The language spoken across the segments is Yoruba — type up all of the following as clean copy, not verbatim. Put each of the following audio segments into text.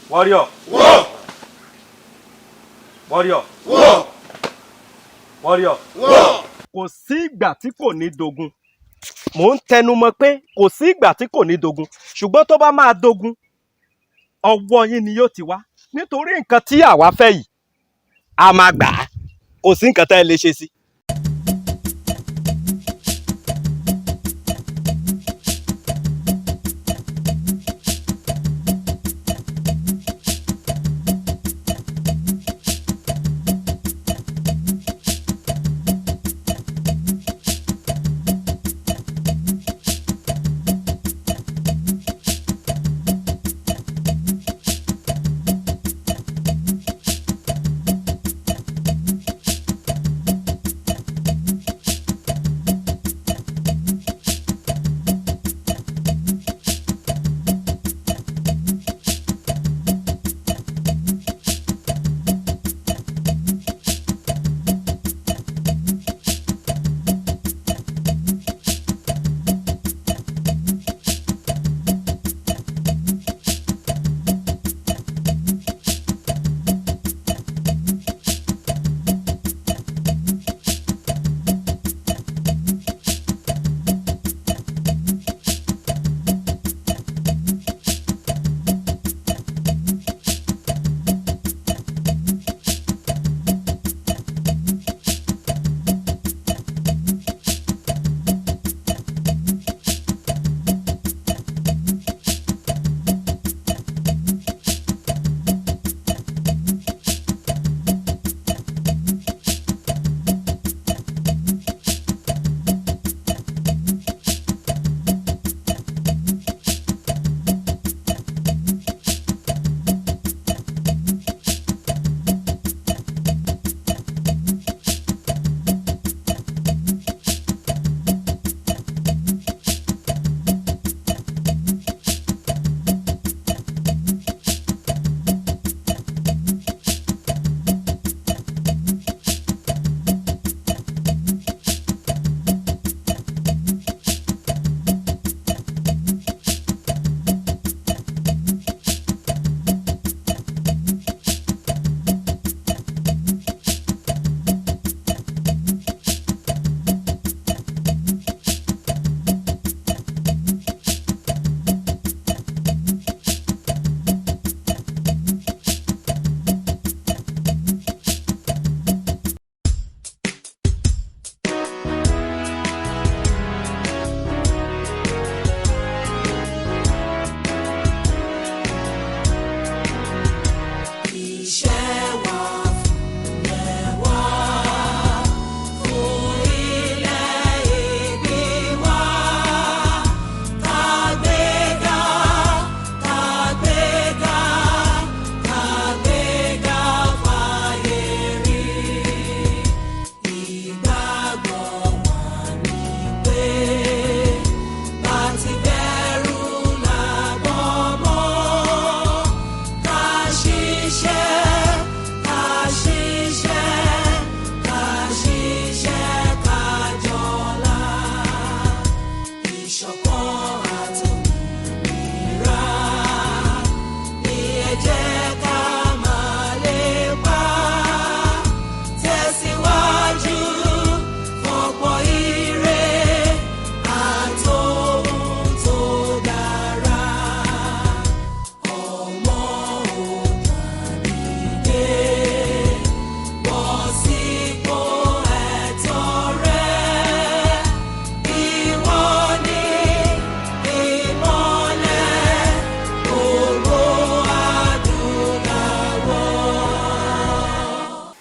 Warrior. War. Warrior. War. Warrior. War. Kò sí ìgbà tí kò ní dogun. Mò ń tẹnu mọ́ pé kò sí ìgbà tí kò ní dogun, ṣùgbọ́n tó bá máa dogun, ọwọ́ yín ni yóò ti wá, nítorí nǹkan tí àwa fẹ́ yìí, a máa gbà á. Kò sí nǹkan tá ẹ lè ṣe sí.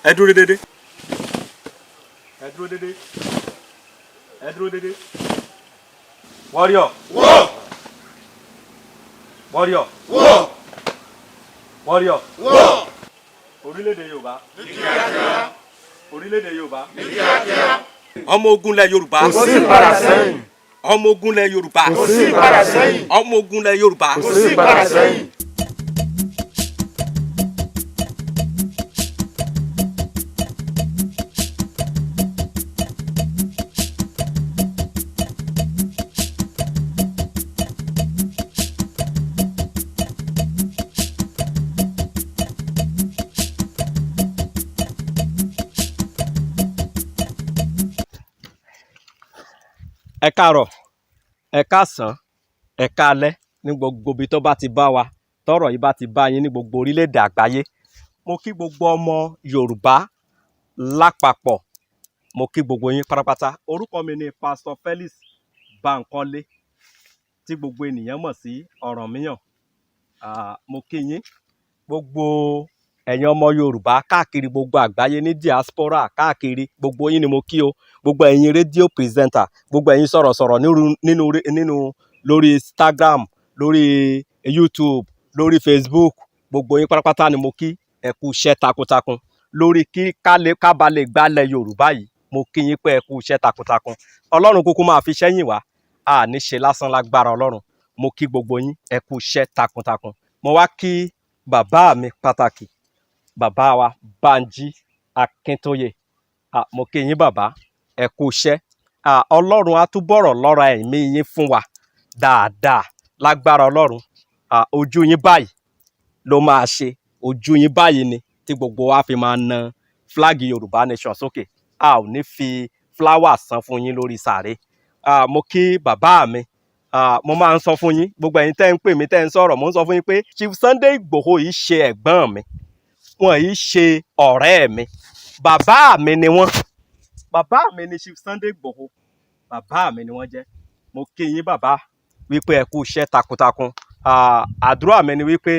Ẹ dúró dédé, ẹ dúró dédé, ẹ dúró dédé. Warrior. War. Warrior. War. Warrior. War. Orílẹ̀-èdè Yorùbá ní kíákíá. Orílẹ̀-èdè Yorùbá ní kíákíá. Ọmọ ogun lẹ Yorùbá. Kò sí ìpadà sẹ́yìn. Ọmọ ogun lẹ Yorùbá. Kò sí ìpadà sẹ́yìn. Ọmọ ogun lẹ Yorùbá. Kò sí ìpadà sẹ́yìn. Ẹ káàárọ̀, ẹ káàsán, ẹ káalẹ́ ní gbogbo ibi tó bá ti bá wa, tọ́rọ̀ yìí bá ti bá yín ní gbogbo orílẹ̀-èdè àgbáyé. Mo kí gbogbo ọmọ Yorùbá lápapọ̀, mo kí gbogbo yín pátápátá. Orúkọ mi ni Pastor Felix Bankole, tí gbogbo ènìyàn mọ̀ sí Ọ̀rànmíyàn. Mo kí yín, gbogbo ẹ̀yin ọmọ Yorùbá káàkiri gbogbo àgbáyé ní diaspora káàkiri, gbogbo yín ni mo kí o. Gbogbo ẹ̀yin rédíò presenter, gbogbo ẹ̀yin sọ̀rọ̀sọ̀rọ̀ nínú lórí Instagram, lórí YouTube, lórí Facebook, gbogbo yín pátápátá ni mo kí. Ẹ kú iṣẹ́ takuntakun lórí kí ká ba lè gbálẹ̀ Yorùbá yìí. Mo kí yín pé ẹ kú iṣẹ́ takuntakun. Ọlọ́run kúkú máa fi sẹ́yìn wá, a ní ṣe lásán lágbára Ọlọ́run. Mo kí gbogbo yín, ẹ kú iṣẹ́ takuntakun. Mo wá kí bàbá mi pàtàkì, bàbá wa Bánjí Akíntóyè. Mo kí yín bàbá, ẹ kú iṣẹ́. Ọlọ́run á túbọ̀rọ̀ lọ́ra ẹ̀mí yín fún wa dáadáa lágbára Ọlọ́run. Ojú yín báyìí ló máa ṣe, ojú yín báyìí ni tí gbogbo wa fi máa na flag Yorùbá Nation sókè. A ò ní fi flower san fún yín lórí sàré. Mo kí bàbá mi. Mo máa ń sọ fún yín, gbogbo ẹ̀yin tẹ́ ń pè mí, tẹ́ ń sọ̀rọ̀, mo ń sọ fún yín pé Chief Sunday Igboho yìí ṣe ẹ̀gbọ́n mi, wọn yìí ṣe ọ̀rẹ́ mi, bàbá mi ni wọ́n. Bàbá mi ni Chief Sunday Igboho, bàbá mi ni wọ́n jẹ́. Mo kí yín bàbá wípé ẹ kú iṣẹ́ takuntakun. Àdúrà mi ni wípé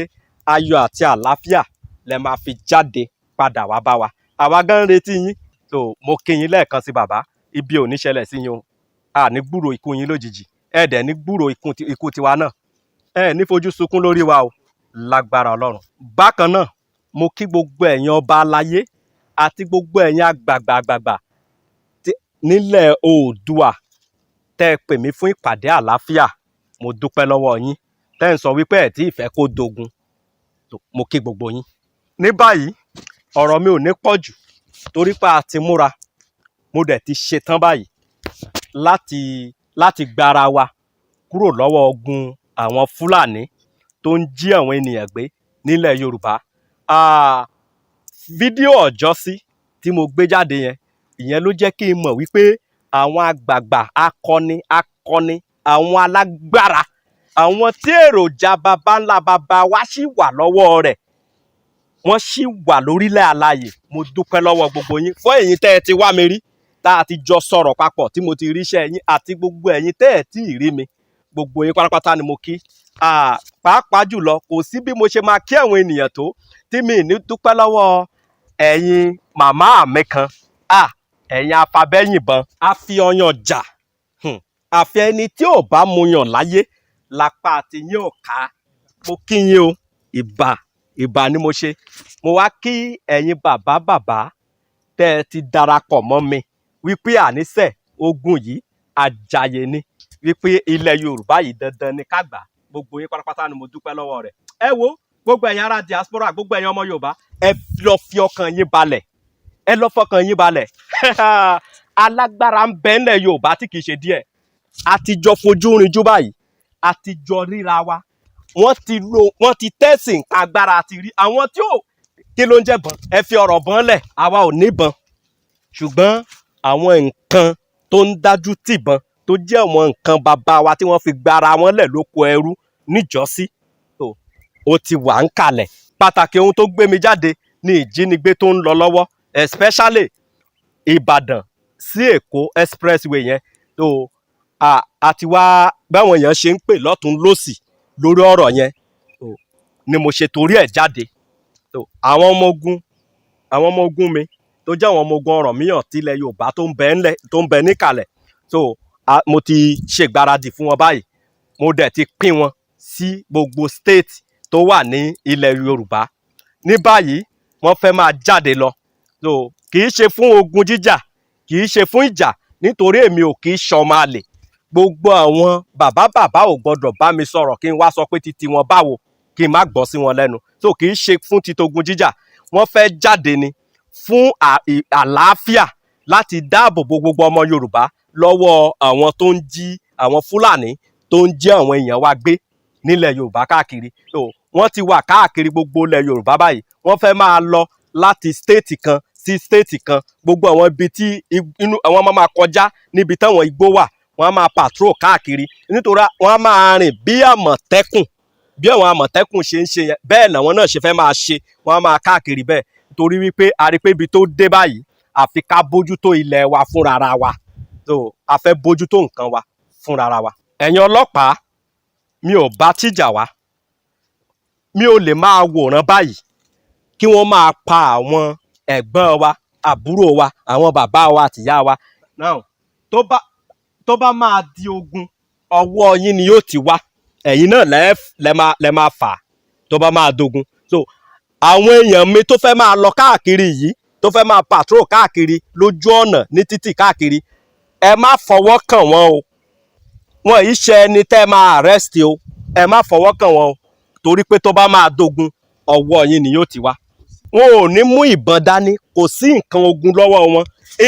ayọ̀ àti àlàáfíà lẹ máa fi jáde padà wá bá wa. Àwa gan ń retí yín. So mo kí yín lẹ́ẹ̀kan sí bàbá, ibi ò ní ṣẹlẹ̀ sí yín o. A ní gbúrò ikú yín lójijì, ẹ dẹ̀ ní gbúrò ikú tiwa náà. Ẹ ní fojú sunkún lórí wa o lágbára Ọlọ́run. Bákan náà, mo kí gbogbo ẹ̀yin ọba aláyé àti gbogbo ẹ̀yin àgbààgbà nílẹ̀ Oòduà tẹ́ ẹ pè mí fún ìpàdé àlàáfíà. Mo dúpẹ́ lọ́wọ́ yín tẹ́ ẹ ń sọ wípé ẹ̀ tí ì fẹ́ kó dogun. Mo kí gbogbo yín. Ní báyìí, ọ̀rọ̀ mi ò ní pọ̀ jù torí pé a ti múra, mo dẹ̀ ti ṣetán báyìí láti gbára wa kúrò lọ́wọ́ ogun àwọn Fúlàní tó ń jí àwọn ènìyàn gbé nílẹ̀ Yorùbá. Fídíò ọjọ́sí tí mo gbé jáde yẹn, ìyẹn ló jẹ́ kí n mọ̀ wípé àwọn àgbààgbà akọni akọni, àwọn alágbára, àwọn tí èròjà baba ńlá baba wa ṣì wà lọ́wọ́ rẹ̀, wọ́n ṣì wà lórílẹ̀ alààyè. Mo dúpẹ́ lọ́wọ́ gbogbo yín fún ẹ̀yin tẹ́ ẹ ti wá mi rí, tá a ti jọ sọ̀rọ̀ papọ̀, tí mo ti ríṣẹ́ yín, àti gbogbo ẹ̀yin tẹ́ ẹ tí ì rí mi. Gbogbo yín pátápátá ni mo kí. Pàápàá jùlọ, kò sí bí mo ṣe máa kí àwọn ènìyàn tó tí mi ní dúpẹ́ lọ́wọ́ ẹ̀yin màmá mi kan, ẹ̀yin afabẹ́yìnbọn a fi ọyàn jà. Àfi ẹni tí ò bá muyàn láyé lápá àti yín ò ká. Mo kí yín o, ìbà ìbà ni mo ṣe. Mo wá kí ẹ̀yin bàbá bàbá tẹ́ ẹ ti darapọ̀ mọ́ mi wípé àníṣe ogun yìí àjàyè ni, wípé ilẹ̀ Yorùbá yìí dandan ni ká gbà. Gbogbo yín pátápátá ni mo dúpẹ́ lọ́wọ́ rẹ̀. Ẹ wo gbogbo ẹ̀yin ará diaspora, gbogbo ẹ̀yin ọmọ Yorùbá, ẹ lọ fi ọkàn yín balẹ̀, ẹ lọ fọkàn yín balẹ̀. Alágbára ń bẹ ńlẹ̀ Yorùbá tí kìí ṣe díẹ̀. A ti jọ fojú rinjú báyìí, a ti jọ ríra wa. Wọ́n ti lo, wọ́n ti tẹ̀sí nǹkan agbára àti rí àwọn tí ò kí ló ń jẹ́ bọn. Ẹ fi ọ̀rọ̀ bọ́n lẹ̀, àwa ò níbọn, ṣùgbọ́n àwọn nǹkan tó ń dájú tìbọn, tó jẹ́ àwọn nǹkan bàbá wa tí wọ́n fi gbára wọn lẹ̀ lóko ẹrú níjọ́sí, tó ó ti wà ń kalẹ̀. Pàtàkì ohun tó gbé mi jáde ní ìjínigbé tó ń lọ lọ́wọ́, especially Ìbàdàn sí Èkó expressway yẹn tó a ti wá báwọn èèyàn ṣe ń pè lọ́tún lọ́sì lórí ọ̀rọ̀ yẹn tó ni mo ṣe torí ẹ̀ jáde. Tó àwọn ọmọ ogun mi tó jẹ́ àwọn ọmọ ogun Ọ̀rànmíyàn tilẹ̀ Yorùbá tó ń bẹ ńlẹ̀, tó ń bẹ níkàlẹ̀ so mo ti ṣègbáradì fún wọn báyìí. Mo dẹ̀ ti pín wọn sí gbogbo state tó wà ní ilẹ̀ Yorùbá. Ní báyìí, wọ́n fẹ́ máa jáde lọ. So kì í ṣe fún ogun jíjà, kì í ṣe fún ìjà, nítorí èmi ò kì í ṣọmọ àlè. Gbogbo àwọn bàbá bàbá ò gbọdọ̀ bá mi sọ̀rọ̀ kí n wá sọ pé titi wọn báwo, kí n má gbọ́ sí wọn lẹ́nu. So kì í ṣe fún titogun jíjà, wọ́n fẹ́ jáde ni fún àlàáfíà, láti dáàbò bo gbogbo ọmọ Yorùbá lọ́wọ́ àwọn tó ń jí, àwọn Fúlàní tó ń jí àwọn èèyàn wa gbé nílẹ̀ Yorùbá káàkiri. So wọ́n ti wà káàkiri gbogbo ilẹ̀ Yorùbá báyìí. Wọ́n fẹ́ máa lọ láti state kan sí state kan, gbogbo àwọn ibi tí inú àwọn máa máa kọjá níbi táwọn igbó wà. Wọ́n á máa patrol káàkiri, nítorí wọ́n á máa rìn bí àmọ̀tẹ́kùn. Bí àwọn àmọ̀tẹ́kùn ṣe ń ṣe yẹn, bẹ́ẹ̀ làwọn náà ṣe fẹ́ máa ṣe. Wọ́n á máa káàkiri bẹ́ẹ̀, torí wípé a rí pé ibi tó dé báyìí, àfi ká bójútó ilẹ̀ wa fúnra wa. So a fẹ́ bójútó nǹkan wa fúnra wa. Ẹ̀yin ọlọ́pàá, mi ò bá tìjà wá. Mi ò lè máa wòran báyìí kí wọ́n máa pa àwọn ẹ̀gbọ́n wa, àbúrò wa, àwọn bàbá wa àtìyá wa. Now, tó bá máa di ogun, ọwọ́ yín ni yóò ti wá. Ẹ̀yin náà lẹ́ máa fà á tó bá máa dogun. So àwọn èèyàn mi tó fẹ́ máa lọ káàkiri yìí, tó fẹ́ máa patrol káàkiri lójú ọ̀nà, ní títì káàkiri, ẹ má fọwọ́ kàn wọ́n o. Wọn yìí ṣe ẹni tẹ́ máa arrest o. Ẹ má fọwọ́ kàn wọ́n o, torí pé tó bá máa dogun, ọwọ́ yín ni yóò ti wá. Wọn ò ní mú ìbọn dání, kò sí nǹkan ogun lọ́wọ́ wọn.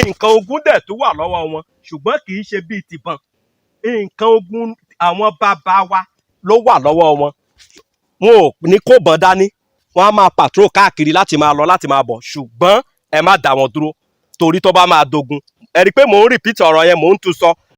Nǹkan ogun dẹ̀ tó wà lọ́wọ́ wọn, ṣùgbọ́n kì í ṣe bíi tìbọn. Nǹkan ogun àwọn bàbá wa ló wà lọ́wọ́ wọn. Wọn ò ní kó bọn dání. Wọn á máa patrol káàkiri láti máa lọ, láti máa bọ̀, ṣùgbọ́n ẹ má dá wọn dúró, torí tó bá máa dogun, ẹ rí i pé mò ń repeat ọ̀rọ̀ yẹn, mò ń tún sọ.